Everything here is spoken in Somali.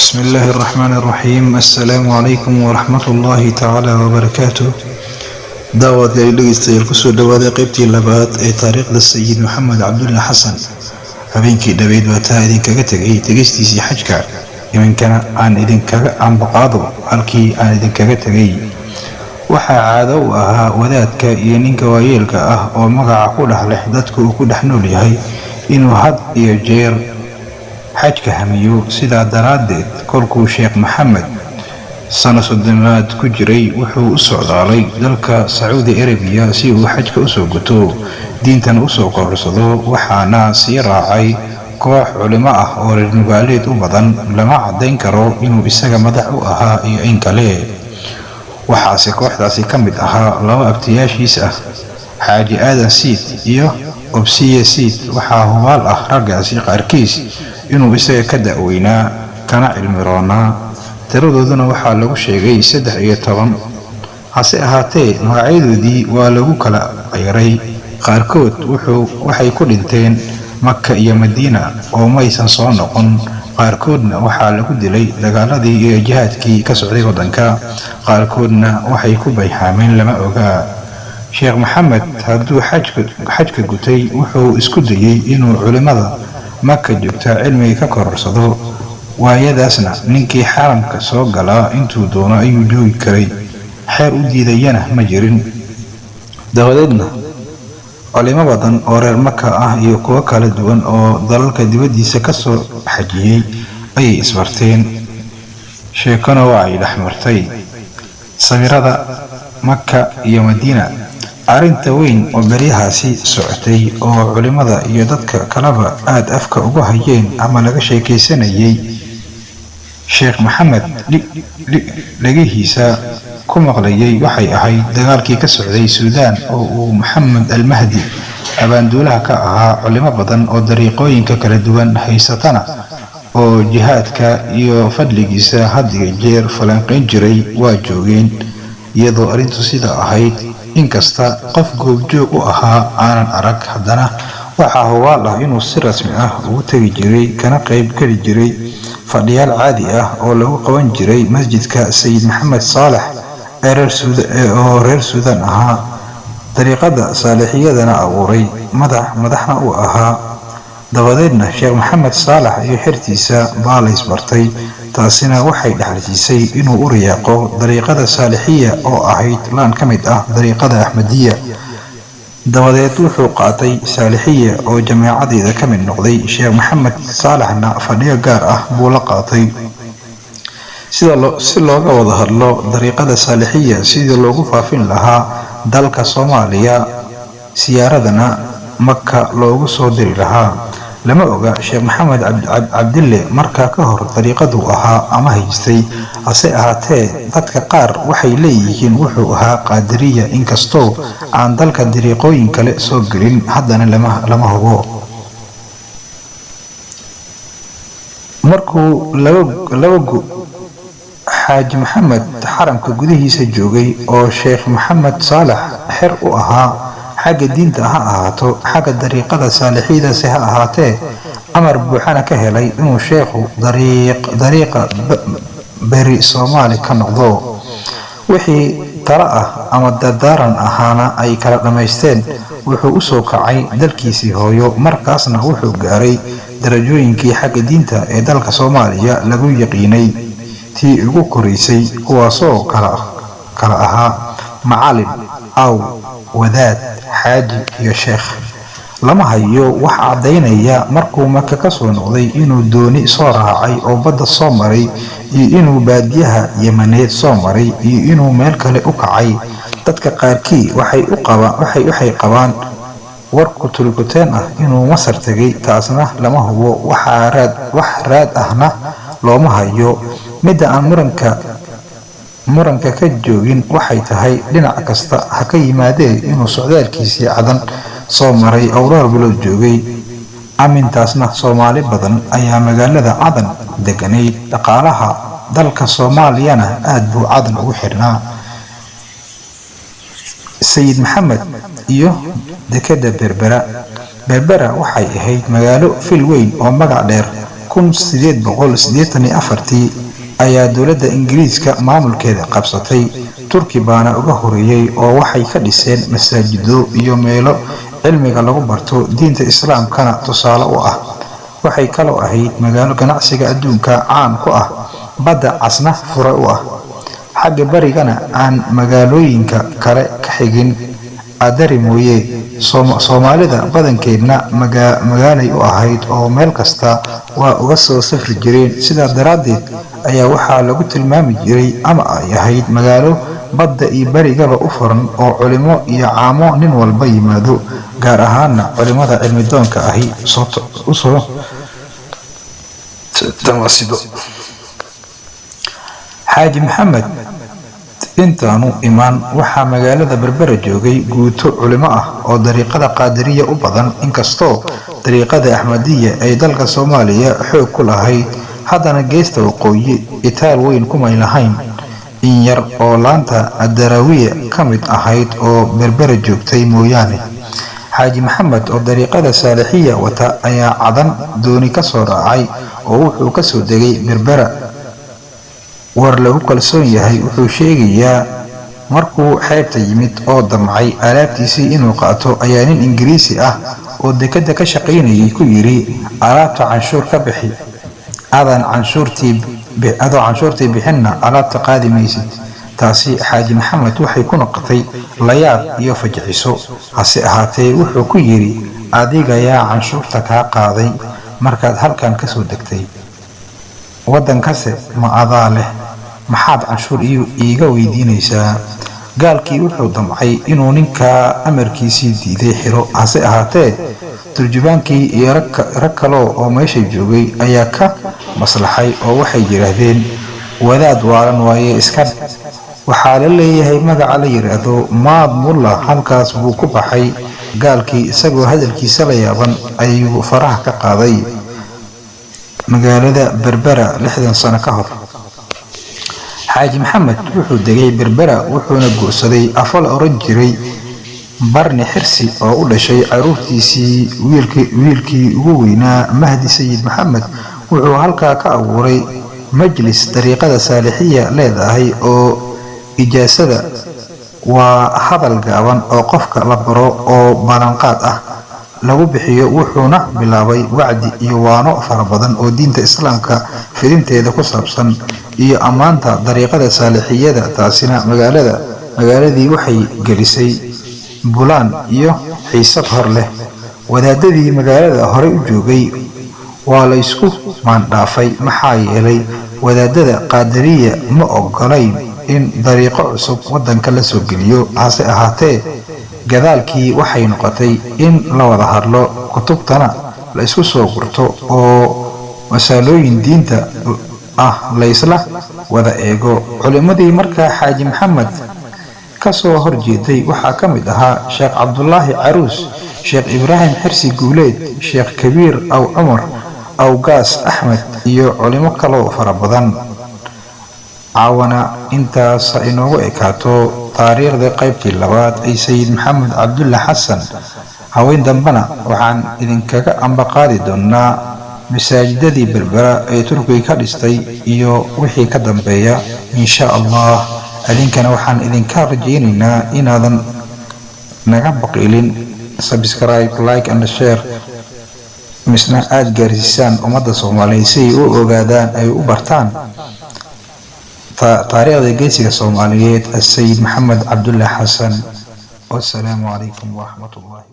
بسم الله الرحمن الرحيم، السلام عليكم ورحمة الله تعالى وبركاته. Daawadayaal, dhegeystayaal, kusoo dhawaaday qeybtii labaad ee taariikhda Sayid Maxamed Cabdulle Xasan. Habeenkii dhaweyd waa taa idinkaga tegay tegeystiisii xajka. Iminkana aan idinkaga ambaqaado halkii aan idinkaga tegay. Waxaa caado u ahaa wadaadka iyo ninka waayeelka ah oo magaca ku dhex leh dadka uu ku dhex nool yahay inuu had iyo jeer xajka hamiyo. Sidaa daraaddeed, kolkuu Sheekh Maxamed sano 30aad ku jiray, wuxuu u socdaalay dalka Sacuudi Arabiya si uu xajka usoo guto, diintana usoo kororsado. Waxaana sii raacay koox culimo ah oo reer nugaaleed u badan. Lama caddayn karo inuu isaga madax u ahaa iyo in kale. Waxaase kooxdaasi ka mid ahaa laba abtiyaashiis ah, Xaaji Aadan Siid iyo Obsiye Siid. Waxaa hubaal ah raggaasi qaarkiis inuu isaga ka da'weynaa kana cilmi roonaa. Tiradooduna waxaa lagu sheegay 13. Hase ahaatee, magacyadoodii waa lagu kala qayray. Qaarkood waxay ku dhinteen Maka iyo Madiina oo maysan soo noqon. Qaarkoodna waxaa lagu dilay dagaaladii iyo jihaadkii ka socday waddanka. Qaarkoodna waxay ku bayxaameen lama ogaa. Sheekh Maxamed hadduu xajka gutay, wuxuu isku dayey inuu culimmada Maka joogta cilmiga ka kororsado. Waayadaasna ninkii xaramka soo galaa intuu doono ayuu joogi karay, xeer u diidayana ma jirin. Dabadeedna culimo badan oo reer Maka ah iyo kuwo kala duwan oo dalalka dibaddiisa ka soo xajiyey ayay isbarteen, sheekona waa ay dhex martay. Sawirada Maka iyo Madiina. Arrinta weyn oo beryahaasi socotay oo culimada iyo dadka kaleba aada afka ugu hayeen ama laga sheekaysanayay, Sheekh Maxamed dhegihiisa ku maqlayay, waxay ahayd dagaalkii ka socday Suudaan oo uu Maxamed Almahdi abaanduulaha ka ahaa. Culimo badan oo dariiqooyinka kala duwan haysatana oo jihaadka iyo fadligiisa had iyo jeer falanqayn jiray waa joogeen. Iyadoo arrintu sida ahayd, inkasta qof goobjoog u ahaa aanan arag, haddana waxaa hubaal ah inuu si rasmi ah ugu tegi jiray kana qayb geli jiray fadhiyaal caadi ah oo lagu qaban jiray masjidka Sayid Maxamed Saalax oo reer Suudaan ahaa, dariiqada Saalixiyadana abuuray, madaxna u ahaa. Dabadeedna Sheekh Maxamed Saalax iyo xertiisa baa laysbartay. Taasina waxay dhexalsiisay inuu u riyaaqo dariiqada Saalixiya oo ahayd laan ka mid ah dariiqada Axmediya. Dabadeed wuxuu qaatay Saalixiya oo jameecadeeda ka mid noqday. Sheekh Maxamed Saalaxna fadhiyo gaar ah buu la qaatay si looga wada hadlo dariiqada Saalixiya sidii loogu faafin lahaa dalka Soomaaliya, siyaaradana Maka loogu soo diri lahaa. Lama oga Sheekh Maxamed Cabdille markaa ka hor dariiqaduu ahaa ama haystay. Hase ahaatee, dadka qaar waxay leeyihiin wuxuu ahaa Qaadiriya, inkastoo aan dalka dariiqooyin kale soo gelin, haddana lama hubo. Markuu laba gu Xaaji Maxamed xaramka gudihiisa joogay oo Sheekh Maxamed Saalax xer u ahaa, xagga diinta ha ahaato, xagga dariiqada Saalixiyadaasi ha ahaatee, amar buuxana ka helay inuu sheekhu dariiqa beri Soomaali ka noqdo, wixii talo ah ama dardaaran ahaana ay kala dhammaysteen, wuxuu u soo kacay dalkiisii hooyo. Markaasna wuxuu gaaray darajooyinkii xagga diinta ee dalka Soomaaliya lagu yaqiinay tii ugu koraysay, kuwaasoo kala ahaa macalin, aw wadaad, xaaji iyo sheekh. Lama hayo wax caddaynaya markuu Maka ka soo noqday inuu dooni soo raacay oo badda soo maray, iyo inuu baadiyaha Yamaneed soo maray, iyo inuu meel kale u kacay. Dadka qaarkii waxay qabaan warku tulkuteen ah inuu Masar tegay. Taasna lama hubo, wax raad ahna looma hayo. Midda aan muranka ka joogin waxay tahay, dhinac kasta ha ka yimaadee, inuu socdaalkiisii Cadan soo maray oo dhowr bilood joogay. Amintaasna Soomaali badan ayaa magaalada Cadan deganayd, dhaqaalaha dalka Soomaaliyana aad buu Cadan ugu xirnaa. Sayid Maxamed iyo dekeda Berbera. Berbera waxay ahayd magaalo fil weyn oo magac dheer. 1884-tii ayaa dowladda Ingiriiska maamulkeeda qabsatay. Turki baana uga horeeyey oo waxay ka dhiseen masaajido iyo meelo cilmiga lagu barto, diinta Islaamkana tusaale u ah. Waxay kaloo ahayd magaalo ganacsiga adduunka caan ku ah, Badda Casna fure u ah, xagga barigana aan magaalooyinka kale ka xigin Adari mooye. Soomaalida badankeedna magaalay u ahayd oo meel kasta waa uga soo safri jireen. Sidaa daraaddeed ayaa waxaa lagu tilmaami jiray ama ay ahayd magaalo badda iyo barigaba u furan oo culimo iyo caamo nin walba yimaado, gaar ahaana culimada cilmidoonka ahi usoo tamaasido. Xaaji Maxamed intaanu imaan waxaa magaalada Berbera joogay guuto culimo ah oo dariiqada Qaadiriya u badan. Inkastoo dariiqada Axmediya ay dalka Soomaaliya xoog ku lahayd, haddana geesta waqooyi itaal weyn kumay lahayn. In yar oo laanta Adaraawiya ka mid ahayd oo Berbera joogtay mooyaane. Xaaji Maxamed oo dariiqada Saalixiya wata ayaa Cadan dooni ka soo raacay oo wuxuu ka soo degay Berbera. War lagu kalsoon yahay wuxuu sheegayaa markuu xeebta yimid oo damcay alaabtiisii inuu qaato ayaa nin Ingiriisi ah oo dekedda ka shaqaynayay ku yidhi: "Alaabta canshuur ka bixi, adaan canshuurtii adoo canshuurtii bixinna alaabta qaadi maysid." Taasi Xaaji Maxamed waxay ku noqotay layaab iyo fajiciso. Hase ahaatee wuxuu ku yidhi: "Adigayaa canshuurta kaa qaaday markaad halkan ka soo degtay? Waddankase ma adaa leh? Maxaad canshuur iiga weydiinaysaa?" Gaalkii wuxuu damcay inuu ninkaa amarkiisii diiday xiro. Hase ahaatee turjubaankii iyo rag kaloo oo meesha joogay ayaa ka maslaxay oo waxay yidhaahdeen: "Wadaad waalan waaye, iska." Waxaa la leeyahay magaca la yidhaahdo Maad Mulla. Halkaas buu ku baxay gaalkii isagoo hadalkiisa la yaaban ayuu faraha ka qaaday. Magaalada Berbera 60 sano ka hor. Xaaji Maxamed wuxuu degay Berbera, wuxuuna guursaday afo la oran jiray Barni Xirsi oo u dhashay caruurtiisii wiilkii ugu weynaa, Mahdi. Sayid Maxamed wuxuu halkaa ka abuuray majlis dariiqada Saalixiya leedahay oo ijaasada waa hadal gaaban oo qofka la baro oo ballanqaad ah lagu bixiyo. Wuxuuna bilaabay wacdi iyo waano fara badan oo diinta Islaamka fidinteeda ku saabsan iyo ammaanta dariiqada Saalixiyada. Taasina magaaladii waxay gelisay bulaan iyo xiisad hor leh. Wadaadadii magaalada horey u joogay waa la isku maandhaafay, maxaa yeelay wadaadada Qaadiriya ma ogolayn in dariiqo cusub waddanka la soo geliyo. Hase ahaatee gadaalkii waxay noqotay in la wada hadlo, kutubtana la isku soo gurto oo masaalooyin diinta ah laysla wada eego. Culimmadii markaa Xaaji Maxamed ka soo horjeeday waxaa ka mid ahaa Sheekh Cabdulaahi Caruus, Sheekh Ibraahim Xirsi Guuleed, Sheekh Kabiir Aw Cumar, Awgaas Axmed iyo culimo kaloo fara badan. Caawana intaas ha inoogu ekaato taariikhda qaybtii labaad ee Sayid Maxamed Cabdulle Xasan. Haween dambena waxaan idinkaga ambaqaadi doonaa masaajidadii Berbera ee Turkiga ka dhistay iyo wixii ka dambeeya, insha Allah. Idinkana waxaan idinka rajaynaynaa inaadan naga baqiilin subscribe, like and share, misna aada gaarsiisaan ummadda Soomaaliyeed si ay u ogaadaan, ay u bartaan taariikhda geesiga Soomaaliyeed, Asayid Maxamed Cabdulle Xasan. Wasalaamu calaykum waraxmat ullahi.